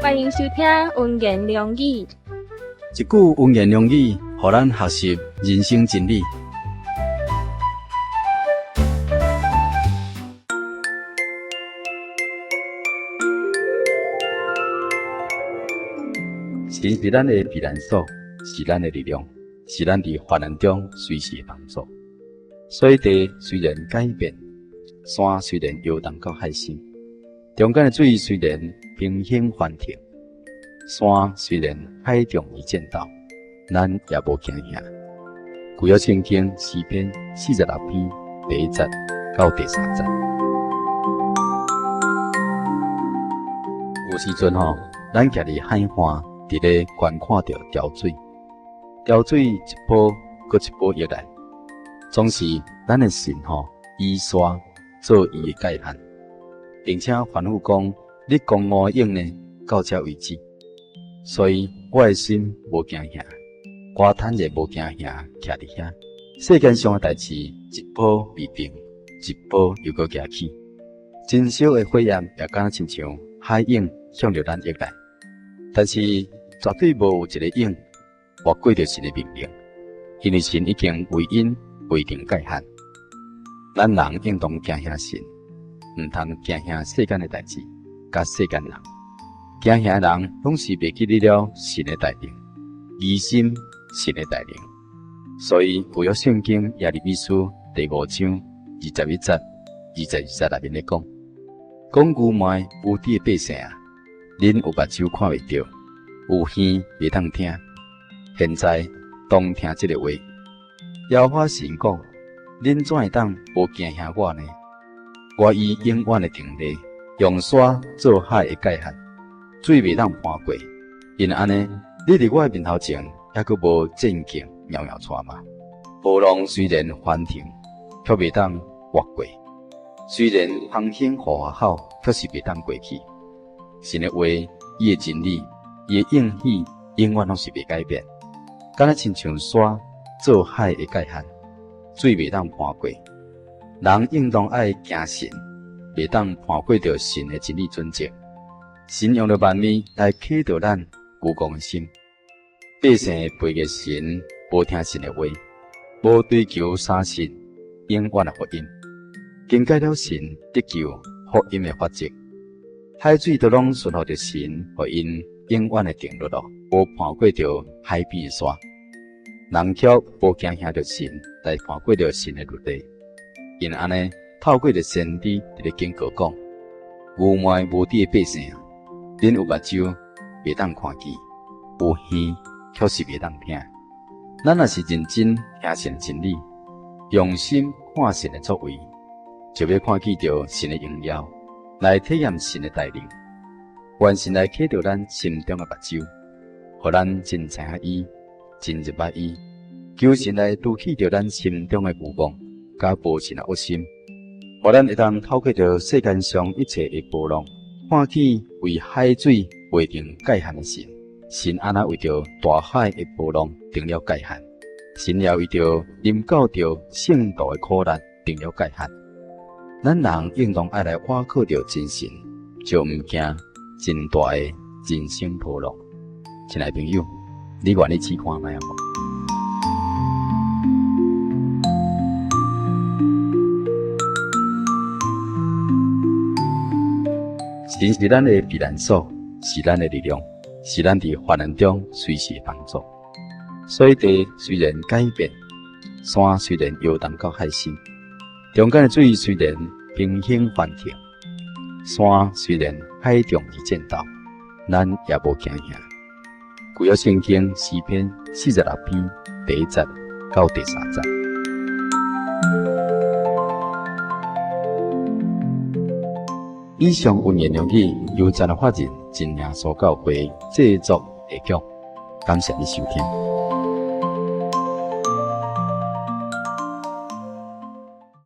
歡迎收聽溫言良語。一句溫言良語，予咱學習人生真理。神是咱的避難所，是咱的力量，是咱佇患難中隨時的幫助。水地雖然改變，山雖然搖動到海心，中間的水雖然平興翻騰，山雖然海中而戰鬥，咱也無驚嚇。舊約聖經詩篇46篇第一節到第三節。有時陣吼，咱徛佇海岸，佇咧觀看著潮水，潮水一波閣一波湧來，總是咱的神吼以沙做伊的界限，並且吩咐講：你公義的湧呢，到這為止。所以我的心無驚嚇，我坦然無驚嚇，徛佇遐。世間上的代誌一波未平，一波又閣舉起，真燒的火焰也敢若親像海湧向著咱湧來。但是絕對無有一个湧越過著神的命令，因為神已經為𪜶劃定界限。咱人應當驚嚇神，毋通驚嚇世間的代誌，佮世間人。驚嚇的人攏是袂記得了神的帶領，疑心神的帶領。所以舊約聖經耶利米書第五章21節、22節內面咧講，講愚昧無知的百姓啊，恁有目睭看袂著，有耳袂當聽。現在當聽這个話，耶和華神講：恁怎會當無驚嚇我呢？我以永遠的定例，用沙做海的界限，水袂當盤過。因按呢，你佇我的面頭前，猶閣無戰兢搖搖掣嗎？波浪雖然翻騰，卻袂當越過；雖然風興呼吼，卻是袂當過去。神的話，伊的真理，伊的應許，永遠攏是袂改變。敢若親像沙做海的界限，水袂當盤過。人應當愛驚神，袂當盤過著神的真理準則。神用著萬物來啟導咱愚戇的心。百姓背逆神，無聽神的話，無追求相信永遠的福音，更改了神得救福音的法則。海水都攏順服著神，予𪜶永遠的定律咯，無盤過著海邊的沙。人卻無驚嚇著神，來盤過著神的律例。𪜶按呢，透過著先知佇咧警告講：愚昧無知的百姓，恁有目睭袂當看見，有耳卻是袂當聽。咱若是認真聽神真理，用心看神的作為，就欲看見著神的榮耀，來體驗神的帶領。願神來啟著咱心中的目睭，予咱真知影伊，真入捌伊。求神來除去著咱心中的愚妄，佮無信的惡心，予咱會當透過著世間上一切的波浪，看見為海水劃定界限的神。神按怎為著大海的波浪定了界限？神也為著臨到著聖徒的苦難定了界限。咱人應當愛來倚靠著真神，就毋驚真大的人生波浪。親愛朋友，你願意試看覓無？神是咱的避難所，是咱的力量，是咱佇患難中隨時的幫助。水地雖然改變，山雖然搖動到海心，中間的水雖然平興翻騰，山雖然海中而戰鬥，咱也無驚嚇。舊約聖經詩篇46篇第一節到第三節。以上溫言良語由真法人真耶穌教會製作提供，感謝你收聽。